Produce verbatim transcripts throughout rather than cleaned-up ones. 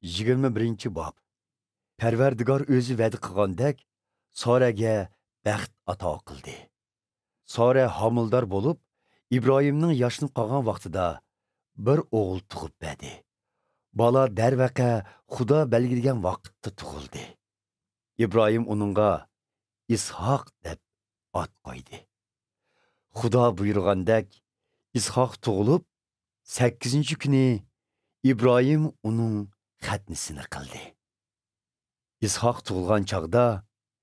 يىگىرمە بىرىنچى باب. پەرۋەردىگار ئۆزى ۋەدە قىلغاندەك، سارەگە بەخت ئاتا قىلدى. سارە ھامىلىدار بولۇپ، ئىبراھىمنىڭ ياشىنىپ قالغان ۋاقتىدا بىر ئوغۇل تۇغۇپ بەردى. بالا دەرۋەقە خۇدا بەلگىلىگەن ۋاقىتتا تۇغۇلدى. ئىبراھىم ئۇنىڭغا ئىسھاق دەپ ئات قويدى. خۇدا بۇيرۇغاندەك، ئىسھاق تۇغۇلۇپ، سەككىزىنچى كۈنى ئىبراھىم ئۇنىڭ خەتنىسىنى قىلدى. ئىسھاق تۇغۇلغان چاغدا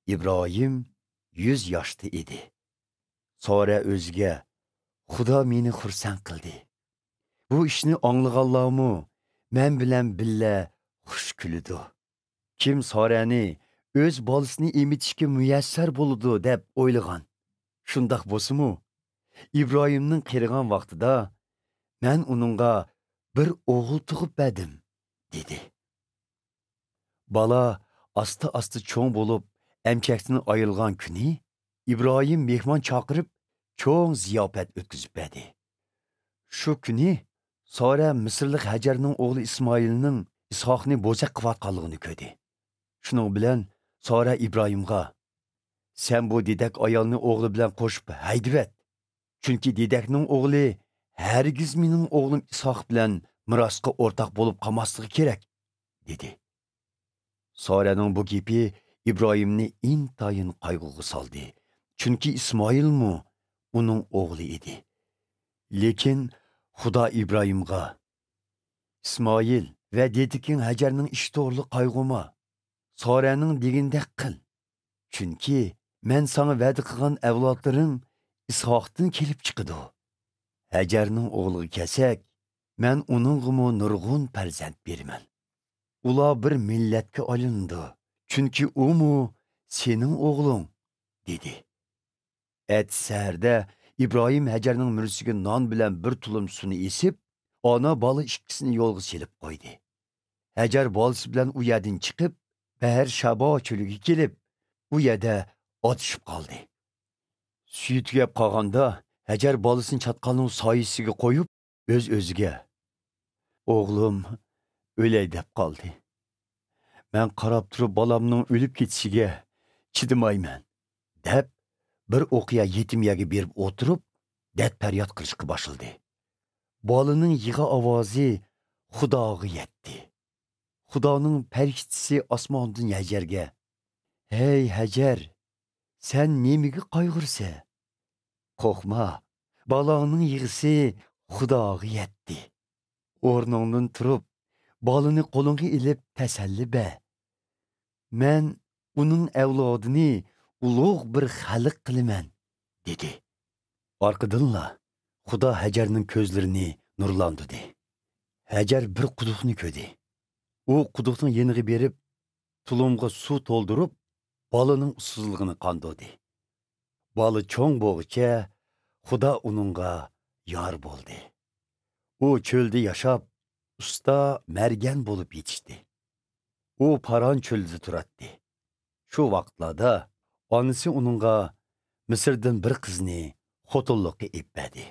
ئىبراھىم يۈز ياشتا ئىدى. سارە ئۆزىگە، «خۇدا مېنى خۇرسەن قىلدى. بۇ ئىشنى ئاڭلىغانلارمۇ مەن بىلەن بىللە خۇش كۈلىدۇ. كىم سارەنى ئۆز بالىسىنى ئېمىتىشكە مۇيەسسەر بولىدۇ دەپ ئويلىغان. شۇنداق بولسىمۇ، ئىبراھىمنىڭ قېرىغان ۋاقتىدا مەن ئۇنىڭغا بىر ئوغۇل تۇغۇپ بەردىم» دېدى. بالا ئاستا-ئاستا چوڭ بولۇپ، ئەمچەكتىن ئايرىلغان كۈنى ئىبراھىم مېھمان چاقىرىپ، چوڭ زىياپەت ئۆتكۈزۈپ بەردى. شۇ كۈنى سارە مىسىرلىق ھەجەرنىڭ ئوغلى ئىسمائىلنىڭ ئىسھاقنى بوزەك قىلىۋاتقانلىقىنى كۆردى. شۇنىڭ بىلەن سارە ئىبراھىمغا، «سەن بۇ دېدەك ئايالنى ئوغلى بىلەن قوشۇپ ھەيدىۋەت. چۈنكى دېدەكنىڭ ئوغلى ھەرگىز مېنىڭ ئوغلۇم ئىسھاق بىلەن مىراسقا ئورتاق بولۇپ قالماسلىقى كېرەك» دېدى. سارەنىڭ بۇ گېپى ئىبراھىمنى ئىنتايىن قايغۇغا سالدى، چۈنكى ئىسمائىلمۇ ئۇنىڭ ئوغلى ئىدى. لېكىن خۇدا ئىبراھىمغا، «ئىسمائىل ۋە دېدىكىڭ ھەجەرنىڭ ئىشى توغرىلىق قايغۇرما. سارەنىڭ دېگىنىدەك قىل. چۈنكى مەن ساڭا ۋەدە قىلغان ئەۋلادلىرىڭ ئىسھاقتىن كېلىپ چىقىدۇ. ھەجەرنىڭ ئوغلىغا كەلسەك، مەن ئۇنىڭغىمۇ نۇرغۇن پەرزەنت بېرىمەن. ئۇلار بىر مىللەتكە ئايلىنىدۇ، چۈنكى ئۇمۇ سېنىڭ ئوغلۇڭ» دېدى. ئەتىسەھەردە ئىبراھىم ھەجەرنىڭ مۈرىسىگە نان بىلەن بىر تۇلۇم سۇنى ئېسىپ، ئانا بالا ئىككىسىنى يولغا سېلىپ قويدى. ھەجەر بالىسى بىلەن ئۇ يەردىن چىقىپ، بەئەرشەبا چۆلىگە كېلىپ، ئۇ يەردە ئادىشىپ قالدى. سۈيى تۈگەپ قالغاندا، ھەجەر بالىسىنى چاتقالنىڭ سايىسىگە قويۇپ، ئۆز-ئۆزىگە، «ئوغلۇم ئۆلەي دەپ قالدى. مەن قاراپ تۇرۇپ بالامنىڭ ئۆلۈپ كېتىشىگە چىدىمايمەن» دەپ، بىر ئوقيا يېتىم يەرگە بېرىپ ئولتۇرۇپ، دەرد-پەرياد قىلىشقا باشلىدى. بالىنىڭ يىغا ئاۋازى خۇداغا يەتتى. خۇدانىڭ پەرىشتىسى ئاسماندىن ھەجەرگە، «ھەي ھەجەر، سەن نېمىگە قايغۇرىسەن؟ قورقما، بالاڭنىڭ يىغىسى خۇداغا يەتتى. ئورنۇڭدىن تۇرۇپ، بالىنى قولۇڭغا ئېلىپ تەسەللى بەر. مەن ئۇنىڭ ئەۋلادىنى ئۇلۇغ بىر خەلق قىلىمەن» دېدى. ئارقىدىنلا خۇدا ھەجەرنىڭ كۆزلىرىنى نۇرلاندۇردى. ھەجەر بىر قۇدۇقنى كۆردى. ئۇ قۇدۇقنىڭ يېنىغا بېرىپ، تۇلۇمغا سۇ تولدۇرۇپ، بالىنىڭ ئۇسسۇزلۇقىنى قاندۇردى. بالا چوڭ بولغۇچە خۇدا ئۇنىڭغا يار بولدى. ئۇ چۆلدە ياشاپ، ئۇستا مەرگەن بولۇپ يېتىشتى. ئۇ پاران چۆلىدە تۇراتتى. شۇ ۋاقىتلاردا ئانىسى ئۇنىڭغا مىسىردىن بىر قىزنى خوتۇنلۇققا ئېلىپ بەردى.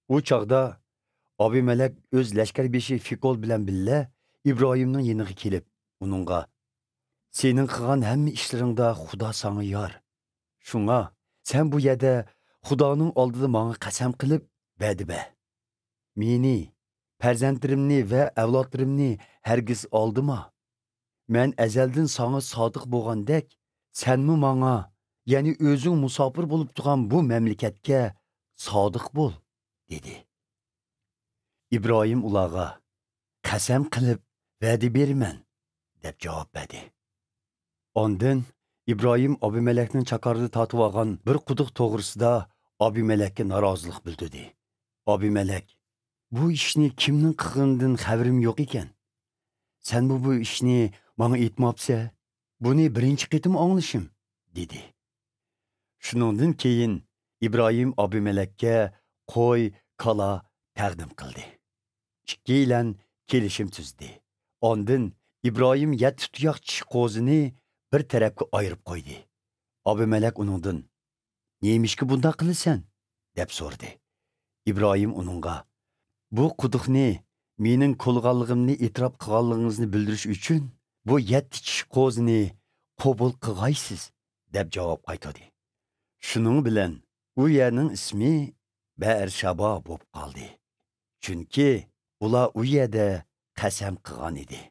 ئۇ چاغدا ئابىمەلەك ئۆز لەشكەر بېشى فىكول بىلەن بىللە ئىبراھىمنىڭ يېنىغا كېلىپ، ئۇنىڭغا، «سېنىڭ قىلغان ھەممە ئىشلىرىڭدا خۇدا ساڭا يار. شۇڭا سەن بۇ يەردە خۇدانىڭ ئالدىدا ماڭا قەسەم قىلىپ، ۋەدە بەر. مېنى، پەرزەنتلىرىمنى ۋە ئەۋلادلىرىمنى ھەرگىز ئالدىما. مەن ئەزەلدىن ساڭا سادىق بولغاندەك، سەنمۇ ماڭا، يەنى ئۆزۈڭ مۇساپىر بولۇپ تۇرغان بۇ مەملىكەتكە سادىق بول» دېدى. ئىبراھىم ئۇلارغا، «قەسەم قىلىپ ۋەدە بېرىمەن» دەپ جاۋاب بەردى. ئاندىن ئىبراھىم ئابىمەلەكنىڭ چاكاردا تارتىۋالغان بىر قۇدۇق توغرىسىدا ئابىمەلەككە نارازىلىق بىلدۈردى. ئابىمەلەك، «بۇ ئىشنى كىمنىڭ قىلغىنىدىن خەۋىرىم يوق ئىكەن. سەنمۇ بۇ ئىشنى ماڭا ئېيتماپسەن. بۇنى بىرىنچى قېتىم ئاڭلىشىم» دېدى. شۇنىڭدىن كېيىن ئىبراھىم ئابىمەلەككە قوي، كالا تەقدىم قىلدى. ئىككىيلەن كېلىشىم تۈزدى. ئاندىن ئىبراھىم يەتتە تۇياق چىشى قوزىنى بىر تەرەپكە ئايرىپ قويدى. ئابىمەلەك ئۇنىڭدىن، «نېمىشقا بۇنداق قىلىسەن؟» دەپ سورىدى. ئىبراھىم ئۇنىڭغا، «بۇ قۇدۇقنى مېنىڭ قىلغانلىقىمنى ئېتىراپ قىلغانلىقىڭىزنى بىلدۈرۈش ئۈچۈن بۇ يەتتە چىشى قوزىنى قوبۇل قىلغايسىز» دەپ جاۋاب قايتۇردى. شۇنىڭ بىلەن ئۇ يەرنىڭ ئىسمى بەئەرشابا بولۇپ قالدى. چۈنكى ئۇلار ئۇ يەردە قەسەم قىلغان ئىدى.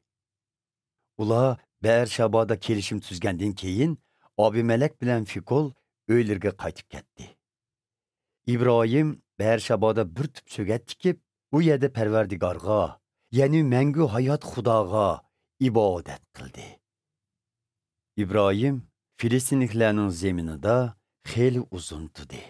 ئۇلار بەئەرشابادا كېلىشىم تۈزگەندىن كېيىن، ئابىمەلەك بىلەن فىكول ئۆيلىرىگە قايتىپ كەتتى. ئىبراھىم بەئەرشابادا بىر تۈپ سۆگەت تىكىپ، ئۇ يەردە پەرۋەردىگارغا، يەنى مەڭگۈ ھايات خۇداغا ئىبادەت قىلدى. ئىبراھىم فىلىستىنلىكلەرنىڭ زېمىنىدا خېلى ئۇزۇن تۇردى.